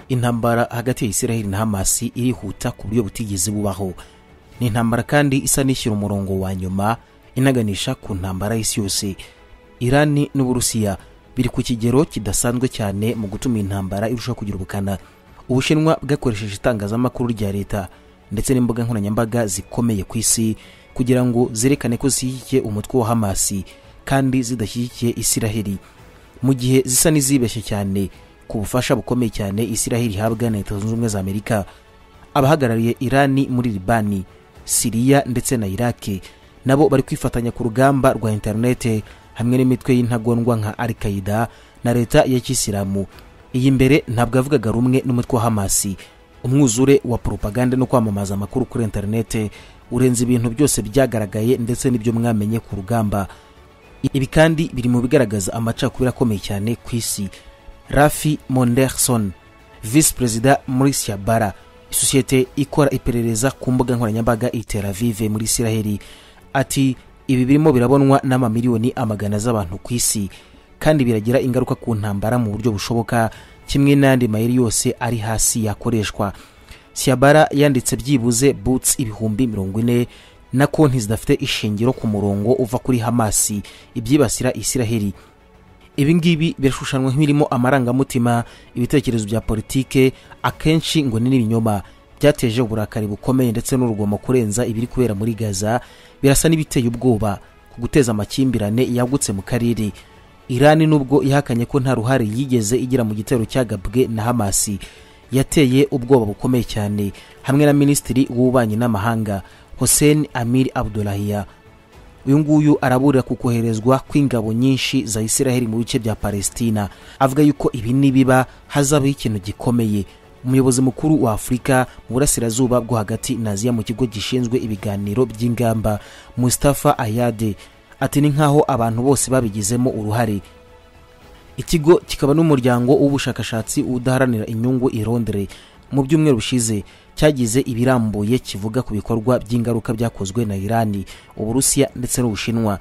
Intambara hagati ya Israel na Hamas irihuta ku buryo butigeze bubaho. Ni intambara kandi isa n'ishyira umurongo wa nyuma inaganisha ku ntambara y'isi yose. Irani n'Uburusiya biri ku kigero kidasanzwe cyane mu gutuma intambara irushaho kugira ubukana. Ubushinwa bwakoresheje itangazamakuru rya leta ndetse n'imbuga nkoranyambaga zikomeye ku isi kugira ngo zerekane ko zishyigikiye umutwe wa Hamas kandi zidashyigikiye Israel, mu gihe zisa n'izibeshye cyane ku bufasha bukomeye cyane Israel ihabwa na Leta Zunze Ubumwe za Amerika. Abahagarariye Irani muri Libani, Siriya ndetse na Iraki nabo bari kwifatanya ku rugamba rwa interinete hamwe n'imitwe y'intagondwa nka Al-Qaeda na leta ya Kisilamu. Iyi mbere ntabwo yavugaga rumwe n'umutwe wa Hamas. Umwuzure wa propaganda no kwamamaza amakuru kuri interinete urenze ibintu byose byagaragaye ndetse n'ibyo mwamenye ku rugamba. Ibi kandi biri mu bigaragaza amacakubiri akomeye cyane ku isi. Rafi Monderson, vice perezida muri Siabara, isosiyete ikora iperereza ku mbuga nkoranyambaga i Tel Aviv muri Israel, ati ibi birimo birabonwa n'amamiliyoni amagana z'abantu ku isi kandi biragira ingaruka ku ntambara mu buryo bushoboka, kimwe n'andi mayeri yose ari hasi yakoreshwa. Siabara yanditse byibuze boots 40,000 na konti zidafite ishingiro ku murongo uva kuri Hamas ibyibasira Israel. Ibi ngibi birashushanwa nk'ibirimo amarangamutima, ibitekerezo bya politike, akenshi ngo ni n'ibinyoma byateje uburakari bukomeye ndetse n'urugomo kurenza ibiri kubera muri Gaza. Birasa n'ibiteye ubwoba ku guteza amakimbirane yagutse mu karere. Irani nubwo ihakanye ko nta ruhare yigeze igira mu gitero cyagabwe na Hamas, yateye ubwoba bukomeye cyane hamwe na Minisitiri w'Ububanyi n'Amahanga Hossein Amir Abdollahian. Uyu nguyu araburira ku koherezwa kw'ingabo nyinshi za Israel mu bice bya Palestina, avuga yuko ibi nibiba hazabaho ikintu gikomeye. Umuyobozi mukuru wa Afurika mu burasirazuba bwo hagati na Aziya mu kigo gishinzwe ibiganiro by'ingamba, Mustafa Ayade, ati ni nkaho abantu bose babigizemo uruhare. Ikigo kikaba n'umuryango w'ubushakashatsi udaharanira inyungu i Londres mu byumweru bishize cyagize ibirambuye kivuga ku bikorwa by'ingaruka byakozwe na Irani, Uburusiya ndetse n'Ubushinwa.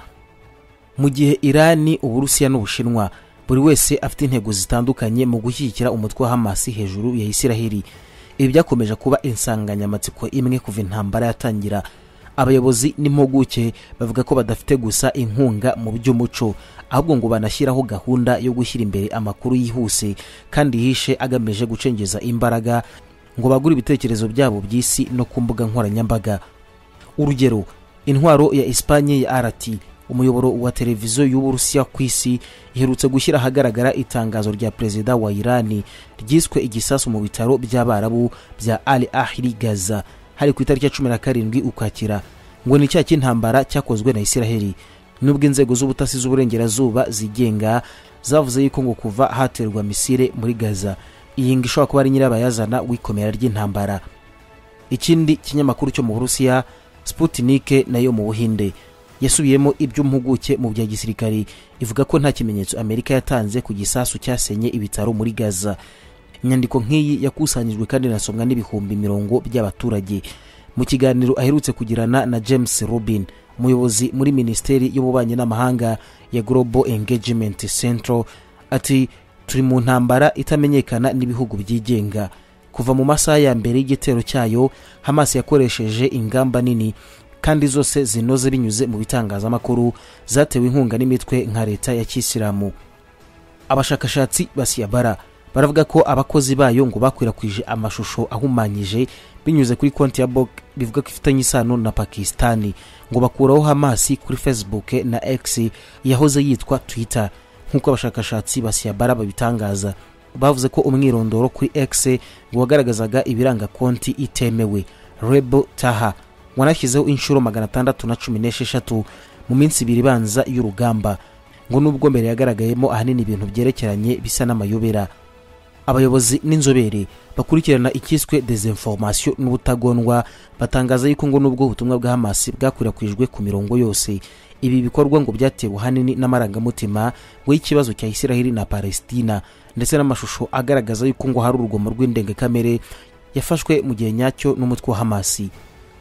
Mu gihe Irani, Uburusiya n'Ubushinwa buri wese afite intego zitandukanye mu gushyigikira umutwe wa Hamas hejuru ya Israel, ibi byakomeje kuba insanganyamatsiko imwe kuva intambara yatangira. Abayobozi n'impuguke bavuga ko badafite gusa inkunga mu by'umuco, ahubwo ngo banashyiraho gahunda yo gushyira imbere amakuru yihuse kandi yihishe agamije gucengeza imbaraga ngo bagure ibitekerezo byabo by'isi no ku mbuga nkoranyambaga. Urugero, intwaro ya Espanye ya RT, umuyoboro wa televiziyo y'Uburusiya ku isi, iherutse gushyira ahagaragara itangazo rya perezida wa Irani ryiswe igisasu mu bitaro by'Abarabu bya Al Ahli Gaza, hari ku itariki ya 17 Ukwakira, ngo ni icyaha cy'intambara cyakozwe na Israel. Nubwo inzego z'ubutasi z'uburengerazuba zigenga zavuze yuko ngo kuva haterwa misile muri Gaza, iyi ngo ishobora kuba ari nyirabayazana w'ikomera ry'intambara. Ikindi kinyamakuru cyo mu Burusiya, Sputnik, nayo mu Buhinde, yasubiyemo iby'impuguke mu bya gisirikari, ivuga ko nta kimenyetso Amerika yatanze ku gisasu cyasenye ibitaro muri Gaza. Inyandiko nk'iyi yakusanyijwe kandi inasomwa n'ibihumbi mirongo by'abaturage. Mu kiganiro aherutse kugirana na James Rubin, umuyobozi muri Minisiteri y'Ububanyi n'Amahanga ya Global Engagement Central, ati turi mu ntambara itamenyekana n'ibihugu byigenga. Kuva mu masaha ya mbere y'igitero cyayo, Hamas yakoresheje ingamba nini kandi zose zinoze binyuze mu bitangazamakuru zatewe inkunga n'imitwe nka leta ya Kisilamu. Abashakashatsi ba Siabara baravuga ko abakozi bayo ngo bakwirakwije amashusho ahumanyije binyuze kuri konti ya Bok bivuga ko ifitanye isano na Pakistani, ngo bakuraho Hamas kuri Facebook na X yahoze yitwa Twitter. Nk'uko abashakashatsi ba Siabara babitangaza, bavuze ko umwirondoro kuri X ngo wagaragazaga ibiranga konti itemewe. Rebel Taha wanashyizeho inshuro 616 mu minsi ibiri ibanza y'urugamba, ngo nubwo mbere yagaragayemo ahanini ibintu byerekeranye bisa n'amayobera. Abayobozi n'inzobere bakurikirana ikiswe desinformation n'ubutagondwa batangaza yuko ngo nubwo ubutumwa bwa Hamas bwakwirakwijwe ku mirongo yose, ibi bikorwa ngo byatewe ahanini n'amarangamutima ngo y'ikibazo cya Israel na Palestina, ndetse n'amashusho agaragaza yuko ngo hari urugomo rw'indengakamere yafashwe mu gihe nyacyo n'umutwe wa Hamas.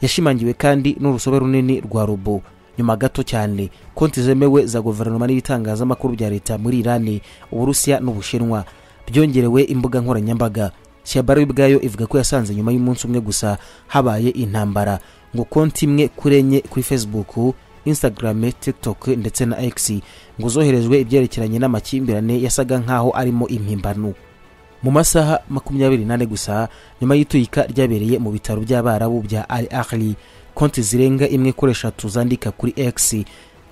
Yashimangiwe kandi n'urusobe runini rwa robo. Nyuma gato cyane, konti zemewe za guverinoma n'ibitangazamakuru bya leta muri Irani, Uburusiya n'Ubushinwa byongerewe imbuga nkoranyambaga. Shyabara ubwayo ivuga ko yasanze nyuma y'umunsi umwe gusa habaye intambara ngo konti imwe kuri enye kuri Facebook, Instagram, TikTok ndetse na X ngo zoherejwe ibyerekeranye n'amakimbirane yasaga nkaho arimo impimbano. Mu masaha 24 gusa nyuma y'ituyika ryabereye mu bitaro by'Abarabu bya Al Ahli, konti zirenga imwe kuri eshatu zandika kuri X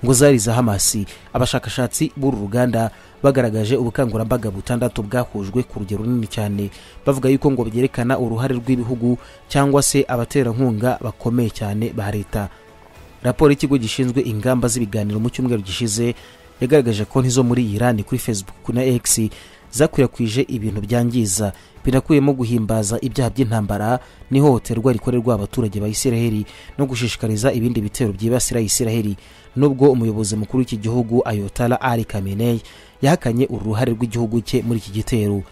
ngo zari za Hamas. Abashakashatsi b'uru ruganda bagaragaje ubukangurambaga butandatu bwahujwe ku rugero runini cyane, bavuga yuko ngo byerekana uruhare rw'ibihugu cyangwa se abaterankunga bakomeye cyane ba leta. Raporo y'ikigo gishinzwe ingamba z'ibiganiro mu cyumweru gishize yagaragaje konti zo muri Iran kuri Facebook na X zakwirakwije ibintu byangiza, binakuyemo guhimbaza ibyaha by'intambara n'ihohoterwa rikorerwa abaturage ba Isiraheli no gushishikariza ibindi bitero byibasira Isiraheli. Nubwo umuyobozi mukuru w'iki gihugu Ayatollah Ali Khamenei yahakanye uruhare rw'igihugu cye muri iki gitero,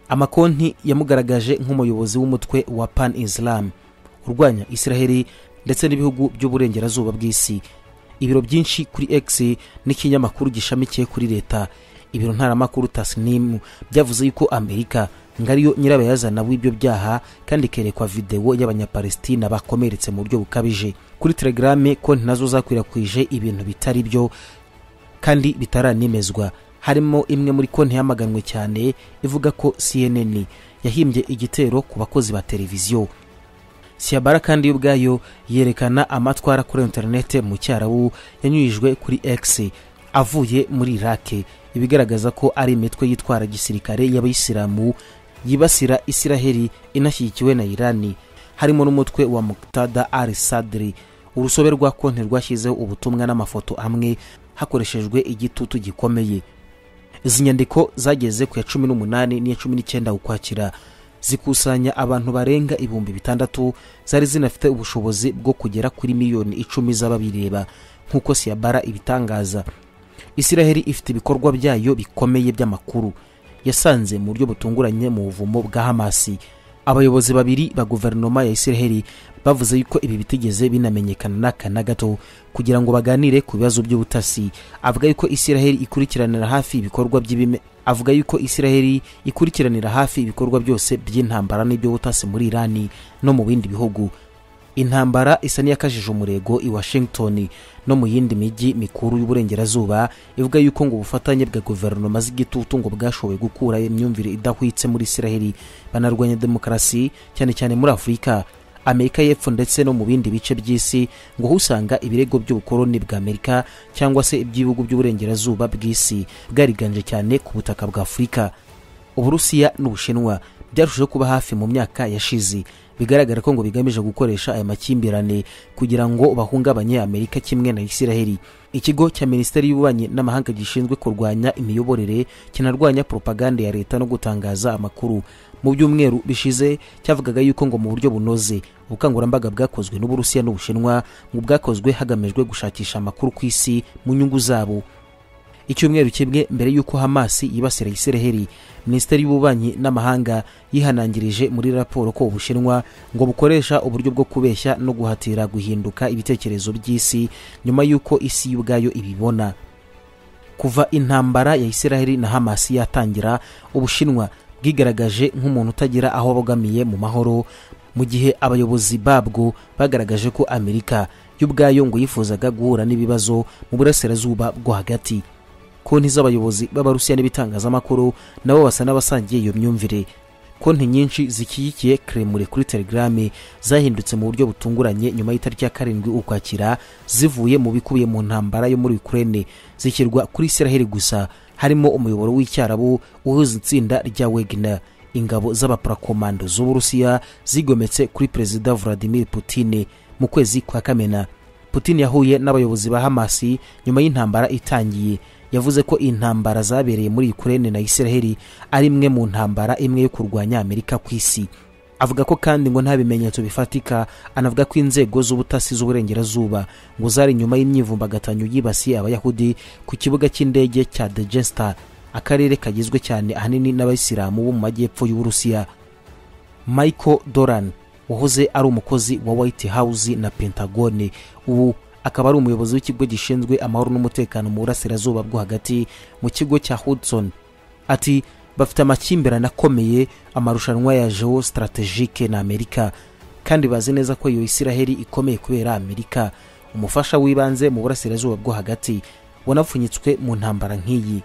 amakonti yamugaragaje nk'umuyobozi w'umutwe wa Pan Islam urwanya Isiraheli ndetse n'ibihugu by'uburengerazuba bw'isi. Ibiro byinshi kuri X n'ikinyamakuru gishamikiye kuri leta, ibiro ntaramakuru Tasnim, byavuze yuko Amerika ngariyo nyirabayazana w'ibyo byaha kandi kerekwa video y'Abanyapalestina bakomeretse mu buryo bukabije. Kuri Telegram konti nazo zakwirakwije ibintu bitari byo kandi bitaranemezwa, harimo imwe muri konti yamaganwe cyane ivuga ko CNN yahimbye igitero ku bakozi ba televiziyo. Shyabara kandi ubwayo yerekana amatwara kuri internet mu Cyarabu yanyujijwe kuri X avuye muri Iraq, ibigaragaza ko ari imitwe yitwara gisirikare y'Abayisilamu yibasira Isiraheli inashyigikiwe na Irani, harimo n'umutwe wa Muqtada al-Sadri. Urusobe rwa konti rwashyizeho ubutumwa n'amafoto amwe hakoreshejwe igitutu gikomeye. Izi nyandiko zageze ku ya 18 n'iya 19 Ukwakira, zikusanya abantu barenga 6000, zari zinafite ubushobozi bwo kugera kuri miliyoni 10 z'ababireba nk'uko Shyabara ibitangaza. Isiraheli ifite ibikorwa byayo bikomeye by'amakuru yasanze mu buryo butunguranye mu buvumo bwa Hamas. Abayobozi babiri ba guverinoma ya Isiraheli bavuze yuko ibi bitigeze binamenyekana n'aka na gato kugira ngo baganire ku bibazo by'ubutasi. Avuga yuko Isiraheli ikurikiranira hafi ibikorwa by'ibime avuga yuko Isiraheli ikurikiranira hafi ibikorwa byose by'intambara n'iby'ubutasi muri Irani no mu bindi bihugu. Intambara isa n'iyakajije umurego i Washington no mu yindi mijyi mikuru y'uburengerazuba, ivuga yuko ngo ubufatanye bwa guverinoma z'igitutu ngo bwashoboye gukura imyumvire idahwitse muri Isiraheli, banarwanya demokarasi cyane cyane muri Afurika, Amerika y'Epfo ndetse no mu bindi bice by'isi, ngo usanga ibirego by'ubukoloni bwa Amerika cyangwa se iby'ibihugu by'uburengerazuba bw'isi bwariganje cyane ku butaka bwa Afurika. Uburusiya n'Ubushinwa byarushijeho kuba hafi mu myaka yashize, bigaragara ko ngo bigamije gukoresha aya makimbirane kugira ngo bahungabanye Amerika kimwe na Isiraheli. Ikigo cya Minisiteri y'Ububanyi n'Amahanga gishinzwe kurwanya imiyoborere kinarwanya propaganda ya leta no gutangaza amakuru mu byumweru bishize cyavugaga yuko ngo mu buryo bunoze ubukangurambaga bwakozwe n'Uburusiya n'Ubushinwa ngo bwakozwe hagamijwe gushakisha amakuru ku isi mu nyungu zabo. Icyumweru kimwe mbere y'uko Hamas yibasira Isiraheli, Minisiteri y'Ububanyi n'Amahanga yihanangirije muri raporo ko Ubushinwa ngo bukoresha uburyo bwo kubeshya no guhatira guhinduka ibitekerezo by'isi nyuma y'uko isi ubwayo ibibona. Kuva intambara ya Isiraheli na Hamas yatangira, Ubushinwa bwigaragaje nk'umuntu utagira aho abogamiye mu mahoro, mu gihe abayobozi babwo bagaragaje ko Amerika y'ubwayo ngo yifuzaga guhura n'ibibazo mu burasirazuba bwo hagati. Konti z'abayobozi b'Abarusiya n'ibitangazamakuru nabo basa n'abasangiye iyo myumvire. Konti nyinshi zikiyikiye Kremlin kuri Telegram zahindutse mu buryo butunguranye nyuma y'itariki ya 7 Ukwakira, zivuye mu bikubiye mu ntambara yo muri Ukraine zishyirwa kuri Isiraheli gusa, harimo umuyoboro w'Icyarabu uhuza itsinda rya Wagner, ingabo z'abaprakomando z'Uburusiya zigometse kuri Perezida Vladimir Putin mu kwezi kwa Kamena. Putin yahuye n'abayobozi ba Hamas nyuma y'intambara itangiye. Yavuze ko intambara zabereye muri Ukraine na Isiraheli ari imwe mu ntambara imwe yo kurwanya Amerika ku isi. Avuga ko kandi ngo nta bimenyetso bifatika, anavuga ko inzego z'ubutasi z'uburengerazuba ngo zari nyuma y'imyivumbagatanyo yibasiye Abayahudi ku kibuga cy'indege cya Degesta, akarere kagizwe cyane ahanini n'Abayisilamu bo mu majyepfo y'Uburusiya. Michael Doran wahoze ari umukozi wa White House na Pentagon, ubu akaba ari umuyobozi w'ikigo gishinzwe amahoro n'umutekano mu burasirazuba bwo hagati mu kigo cya Hudson, ati Bafite amakimbirane akomeye, amarushanwa ya géostratégique na Amerika, kandi bazi neza ko iyo Isiraheli ikomeye kubera Amerika, umufasha w'ibanze mu Burasirazuba bwo Hagati wanapfunyitswe mu ntambara nk'iyi.